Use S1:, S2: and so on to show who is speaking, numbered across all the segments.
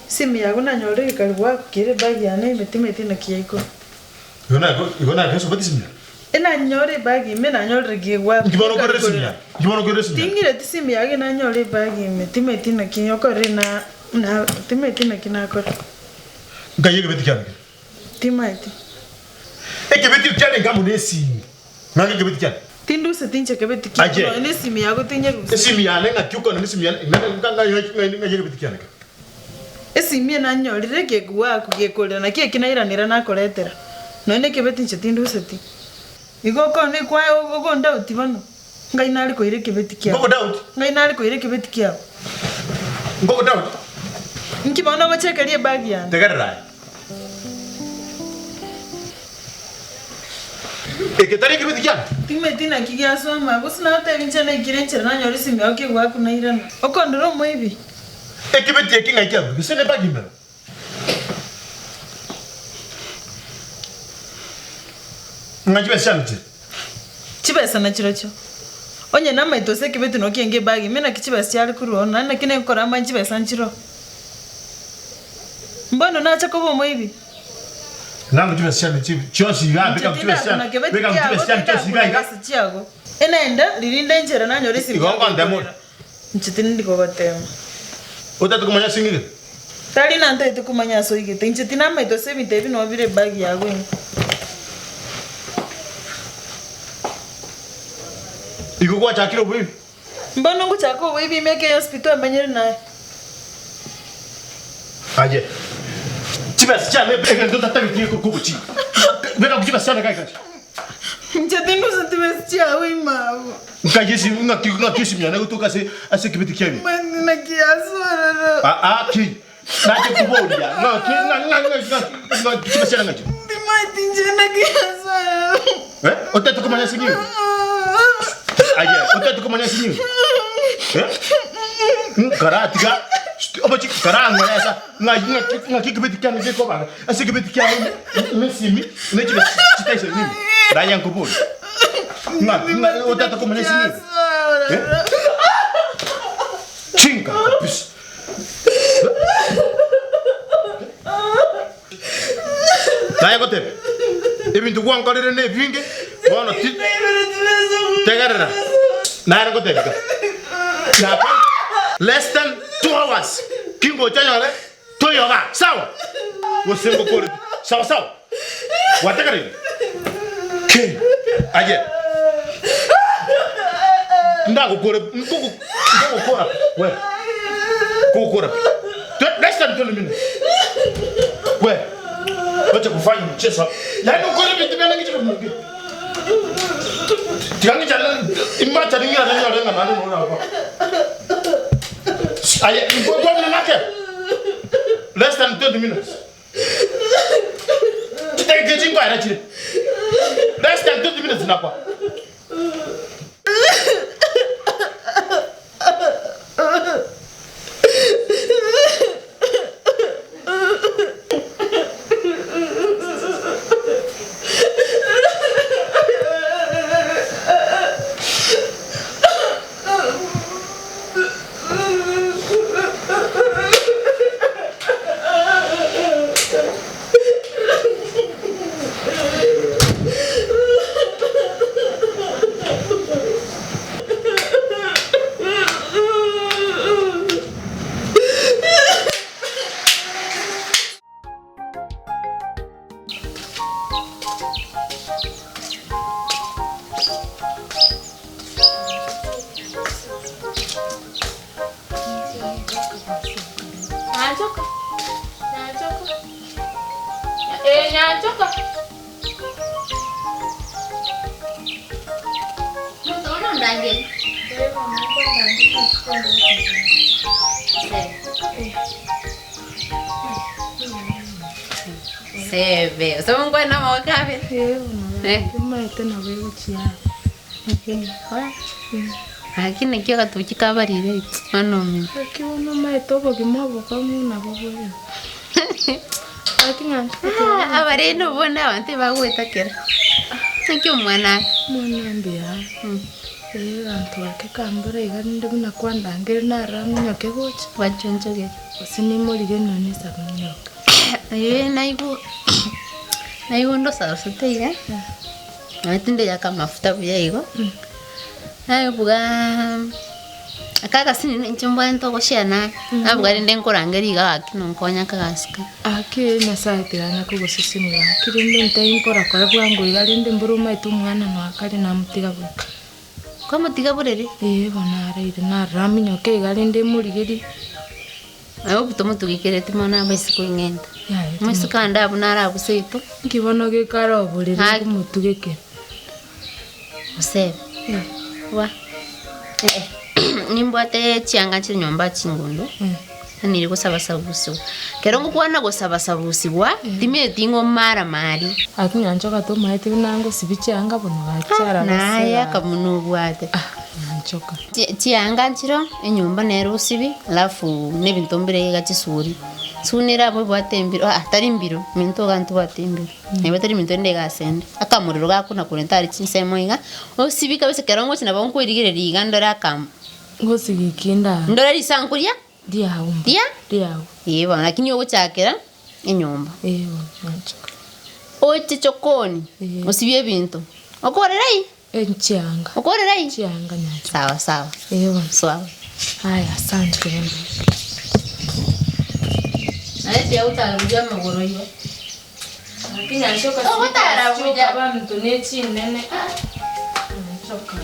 S1: Simu yago nanyorire gekari gwakire ebag yane ime timanyeti naki yaikora.
S2: Igo nako igo nakesobeti esimu yane.
S1: Enanyore ebag ime nanyorire gegwaka
S2: Inki bono okorera esimu yane? Inki bono okorera esimu yane?
S1: Ting'ireti simu yago enanyore ebag ime timanyeti naki okorire na na timanyeti naki nakora.
S2: Nkai ekebeti kiane kere?
S1: Timanyeti.
S2: Ekebeti ekio kiarenge amo nesimi. Ng'ake ekebeti kiane.
S1: Tinduseti inche ekebeti kiago
S2: Aye.
S1: nonya nesimi yago tinyerusia.
S2: Esimi yane ng'aki okwana nesimi yane ng'a ng'a ng'a ng'ai ng'ai ekebeti kiane kere?
S1: Esimi eye nanyorire ekeguaku gekorera naki eki nairanera nakoretera. Nonya nekebeti inche tinduseti. Igo okone kwaye ogondauti bono, ngai nare koira ekebeti kiao.
S2: Ngogodauti?
S1: Ngai nare koira ekebeti kiao.
S2: Ngogodauti?
S1: Inki bono ogochekeria ebag yane?
S2: Tegerera aye. Eke tari ekebeti kiane?
S1: Timanyeti naki giasoma, gose nagotebi inche naikire enchera nanyora esimi yao keguaku nairana. Okondora omoibi.
S2: Ekebeti eke ng'ai kiarure? Gose nebagi imero? Ng'a chibesa chiane chire?
S1: Chibesa nachirochio. Onye namaete ase ekebeti noo kienge ebagi ime naki chibesa chiare korwa oo naende naki nenkora amanye chibesa nchiroo. Mbono nacha koba omoibi?
S2: Ng'a chibesa chiane chi- chionsi igaa,
S1: Inche
S2: beka chibesa
S1: tindakuna
S2: chiane,
S1: kebeti
S2: beka
S1: kiago,
S2: chibesa chiane chionsi igaa
S1: tindakuna
S2: iga.
S1: besa chiago. Enaenda ririnde enchera nanyore esimi
S2: Igo nkontema ore.
S1: yago Inche tindi kogotema.
S2: Otagete komanya ase ng'igete?
S1: Tari nantagete komanya ase oigete. Inche tinamaete ase ebinto ebi noo bire ebag yago ime.
S2: Igo gwachakire oboibi?
S1: Mbono ngochaka oboibi emiaka eye yonsi pi twamenyire naye.
S2: Aye, chibesa chiane egento ntatageti gekorokwa obochie. Beka chibesa chiane iga iga.
S1: Inche tinduseti besa chiago ime abwo.
S2: Nkai esi ng'aki ng'aki esimi yane egotoka ase ase ekebeti kia ime.
S1: Mani naki yasororo.
S2: Aa ki nache koboria ng'aki ng'a ng'a ng'a ng'aki ng'aki chibesa chiane ng'aki.
S1: Timanyeti inche naki yasororo.
S2: Eh, otagete komanya ase ng'ina? Aye, otagete komanya ase ng'ina? Eh? Nkaratiga obochi karang'ore asa ng'ai ng'aki ng'aki ekebeti kiane gekobaga ase ekebeti kiane ime esimi ne chibesa chitaisire nini? Naye nkoboria. Ng'aki ng'a otagete komanya ase ng'ina? Eh? Chinga kabisa. Naye gotebe, Ebinto gwankorire nebinge, bono ti tegerera. Nare ngotebia iga, nakoire less than two hours, kingocha nyore toyoga, sawa? Gose ngokore pi, sawa sawa? Gwategereire? Ki? Aye. Ndagokore, nkogo, nkogokora pi, we. Kogokora pi. Less than 20 minutes. We. Wacha kufanya mchezo hapa. Yaani ukore bintu byana ngiche kumungi. Tigangi chana imacha ningira nanya renga nani nona hapa. Aye, kwa nake. Less than 20 minutes. Chitege chinkwara chire. Less than 20 minutes nakwa.
S3: Nyanchoka, nyanchoka, eh nyanchoka. Motoro ndangeri. Sebe, ase ngwane amagoko abere. Eh.
S4: Omanyete nabo egochia
S3: Gaki naki agatuki kabarire bono omino.
S4: Gaki bono omanyete obogima obokong'u nabo bore. Gaki ng'a
S3: Ah, abarende obwo na abanto ebagoetakera. Naki omwana aye?
S4: Omwana mbuya. Ee abanto bake kambora iga rende buna kwandangeire narora ng'inyoke gocha.
S3: Bachonchogere.
S4: Gose nimorigie nonya na esabuni yoka.
S3: Ee naigwa naigwa ndosarosete iga, nonya tindeyaka amafuta buya igo, naebugaa aka agasini inche mbwate ogoshare naye, nabuga rende nkorangeria iga gaki nonkonye akagasi aka.
S4: Gaki Nyasaye tiga ang'e kogosesenia gaki rende ntaiyo nkorakore bwango iga rende mboro omaete omwana noa kare namotiga bweka.
S3: Kwamotiga borere?
S4: Ee bono naraire narora aminyoke iga rende emorigerie.
S3: Aye obuto motugekereti mono abaiseke oing'ente.
S4: Yaya
S3: Omoiseke ande abwo nare abwo seito.
S4: Nki bono gekare oborere
S3: Gaki.
S4: nkomotugekera.
S3: Osebe. Wa. Nimbwate chianga chire nyomba chingondo, nire gosabasabusigwa. Ekero ngokwana gosabasabusigwa, timanyeti ng'o mara mari.
S4: Gaki nyanchoka tomaeti buna ngosibia chianga bono gaki chiarabasera.
S3: Naye akamuna obwate.
S4: Ah nyanchoka.
S3: Chianga nchireo, enyomba nere osibi, alafu na ebinto mbire iga chisuri. Suri nere abwo ebwate embiro aa tari mbiro, minto iga ntobwate embiro. Neba tari minto rende iga ase 'nde. Akamorero gakona korenta are chinsemo iga, osibi kabisa ekero ngochia nabo nkoerigereria iga ndore akamo.
S4: Ngosibi ki ndaro?
S3: Ndore risanku ria
S4: Riao mba.
S3: Ria?
S4: Riao.
S3: Ee bono, lakini ogochakera enyomba.
S4: Ee bono, nyanchoka.
S3: Oche chokoni,
S4: Ee.
S3: osibie ebinto, okorere ai?
S4: Chianga.
S3: Okorere ai?
S4: Chianga nyanchoka.
S3: Sawa sawa.
S4: Ee bono.
S3: Sawa.
S4: Aya asante bono.
S3: Naye tiagotara buya amagoro igo.
S4: Lakini nyanchoka
S3: Ogotara buya.
S4: abanto ne chinene. Nyanchoka.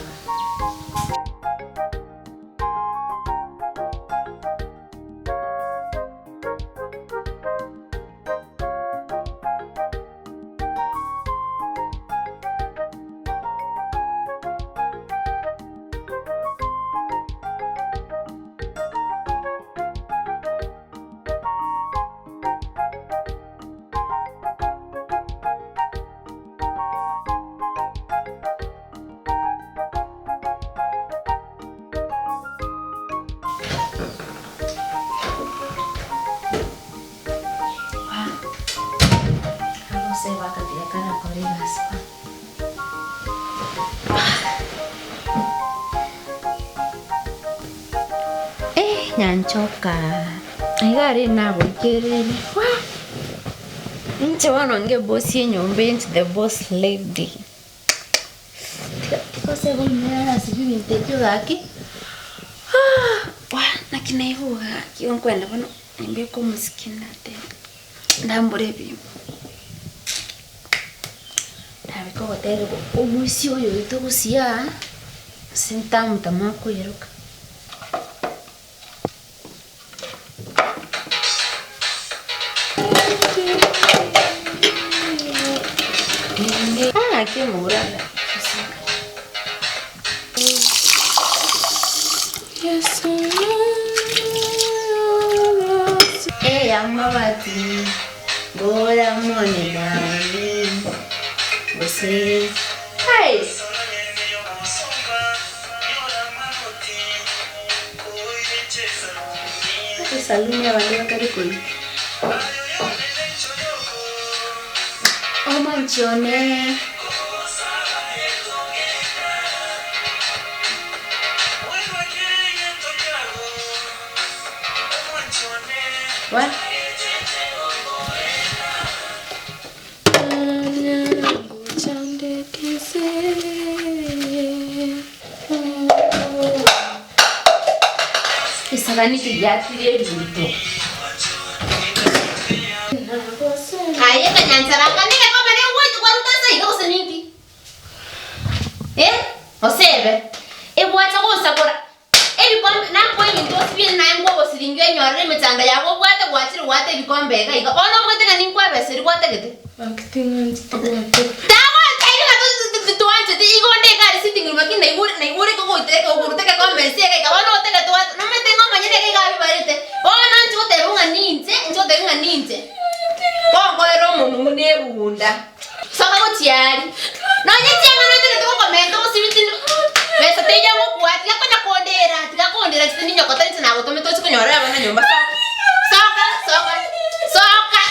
S3: Eh, nyanchoka iga aria nagoikerire wah! Inche bono nge boss enyomba eye inche the boss lady. Tiga tiga ase bono ase ebinto ebio gaki, wah! Naki naigwa gaki igo nkoenda bono nimbeke omosiki ndatebe ndambore ebimo. Ndabeka ogotera omoisia oyo oito gosiaa ase ntamotama akoiroka. Ng'aki omogura Eyamabati bora mone nami gose Hai! Esaluni abande batari koigwa. Omonche one. Wa. Esagani tiyatire ebinto. Aye kanyanchara aka niga komanya ngocha kwaruta ase iga gose ninki? Eh, osebe, ebwacha gosakora ebikombe nakoe ebinto osibie naye nkogosiringa enyorere emechando yago obwate gwachire gwata ebikombe iga iga bono obwate ng'a ninkwabeseri gwatagete. Tagotebia ng'a titwancheti igo onde iga are sitting room lakini naigure naigure kogoitera kogoruta egekombe inse iga iga bono otagete gwata nomanyete ng'a omonyene iga iga abibarete bono inche goteba ng'a ninche inche goteba ng'a ninche gonkorera omonwe buna ebunda. Soka gochia aria. Nonye chiang'ana otagete gokomenta osibi tindi besa teiyo ogokwa tiga konya kondera tiga kondera inche tindi nyoko tari inche nagotomete oche konyorera abana nyomba soka soka soka soka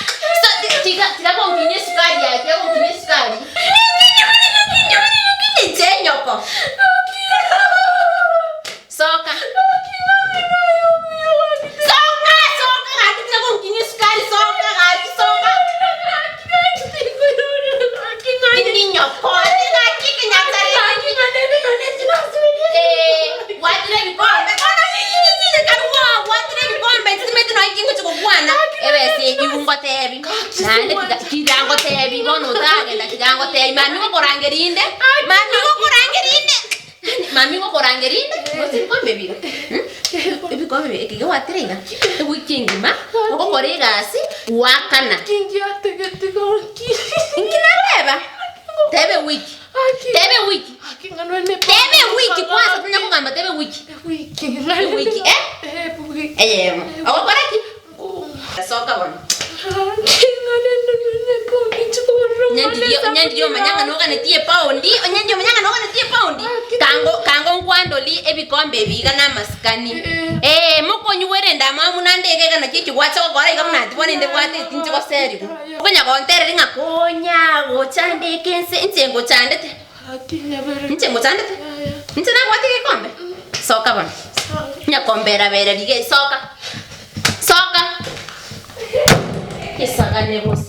S3: so tiga tiga gonkinyia esukari aye tiga gonkinyia esukari inche nyoko. Naende tiga tiga ngotebi bono otagenda tiga ngotebi mami ngokorangeria inde, mami ngokorangeria inde, mami ngokorangeria inde, gose ebikombe ebi iga mh, ebikombe ebi eke gwatire iga, ewiki engima, ogokora egasi, goakana. Inki nateba? Teba ewiki, teba ewiki, teba ewiki kwanza tonya kogamba teba ewiki, ewiki eh, eyemo, ogokora ki? Soka bono. Onye ndiria omanya ng'a noganetie epaundi, onye ndiria omanya ng'a noganetie epaundi, kango kango nkwandoli ebikombe ebi iga na amasikani. Ee, mokonyigwera endamwamu naende iga iga naki ekigwacha gokora iga buna ati bono inde bwate eti inche goserigwa. Okonya gontereri ng'a konya gochandeka ense, inche ngochandete, inche ngochandete, inche nabwate egekombe? Soka bono, onya kombera bera riga soka. Soka! Esagane bosa.